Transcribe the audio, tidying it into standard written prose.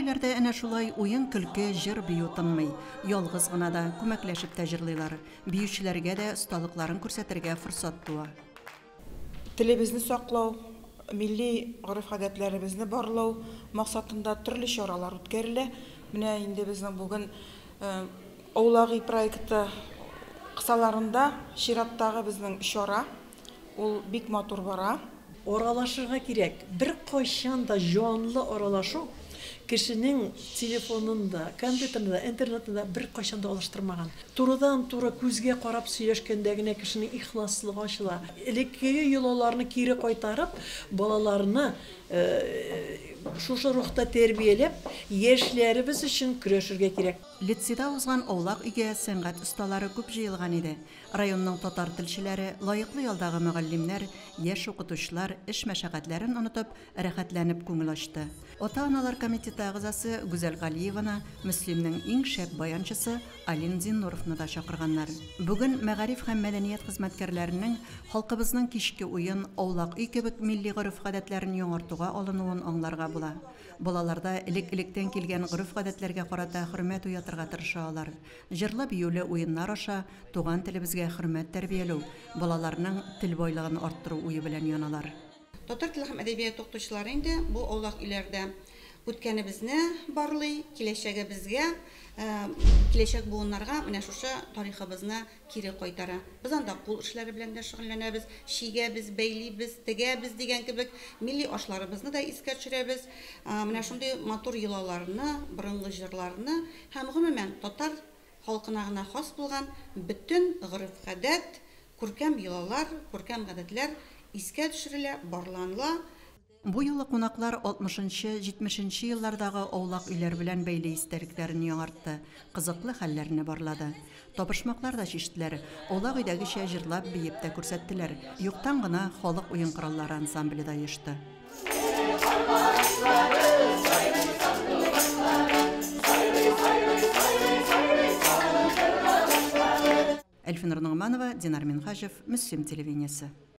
өйләрдә әнә шулай уен-көлке, җыр-бию тынмый. Ялгыз гына да, күмәкләшеп тә җырлыйлар. Биючеләргә дә осталыкларын күрсәтергә форсат туа. Телебезне саклау, милли гореф-гадәтләребезне барлау максатында төрле чаралар үткәрелә. Менә инде безнең бүген Аулак өй проекты кысаларында чираттагы безнең чара. Ул бик матур бара. Аралашырга кирәк. Беркайчан да җанлы аралашу кешенең телефонын да, компьютерны да, интернетны да беркайчан да алыштырмаган. Турыдан-туры күзгә карап сөйләшкәндә генә кешенең ихласлыгы ачыла. Элеккеге йолаларны кире кайтарып, балаларны шушы рухта тәрбияләп, яшьләребез өчен көрәшергә кирәк. Лицейда узган аулак өйгә сәнгать осталары күп җыелган иде. Районның татар телчеләре, лаеклы ялдагы мөгаллимнәр, яшь укытучылар эш мәшәкатьләрен онытып, рәхәтләнеп күңел ачты. Ата-аналар комитеты әгъзасы Гүзәл Галиеваны, Мөслимнең иң шәп баянчысы Алим Зиннуровны да чакырганнар. Бүген мәгариф һәм мәдәният хезмәткәрләренең халкыбызның кичке уен, аулак өй кебек милли гореф-гадәтләрен яңартуга алынуын аңларга була. Балаларда элек-электән килгән гореф-гадәтләргә карата хөрмәт уятырга тырыша алар. Җырлы-биюле уеннар аша туган телебезгә хөрмәт тәрбияләү, балаларның тел байлыгын арттыру уе белән яналар. Татар теле һәм әдәбияты укытучылары инде бу аулак өйләрдә үткәнебезне барлый, киләчәгебезгә, киләчәк буыннарга менә шушы тарихыбызны кире кайтара. Без анда кул эшләре белән дә шөгыльләнәбез, чигәбез, бәйлибез, тегәбез дигән кебек, милли ашларыбызны да искә төшерәбез. Менә шундый матур йолаларны, борынгы җырларны һәм, гомумән, татар халкына гына хас булган бөтен гореф-гадәт, күркәм йолалар, күркәм гадәтләр искә төшерелә, барланыла. Бу юлы кунаклар алтмышынчы, җитмешенче еллардагы аулак өйләр белән бәйле истәлекләрен яңартты, кызыклы хәлләрне барлады. Табышмаклар да чиштеләр, аулак өйдәгечә җырлап-биеп тә күрсәттеләр. Юктан гына халык уен кораллары ансамбле дә оешты. Әлфинур Ногманова, Динар Минһаҗев, Мөслим телевидениесе.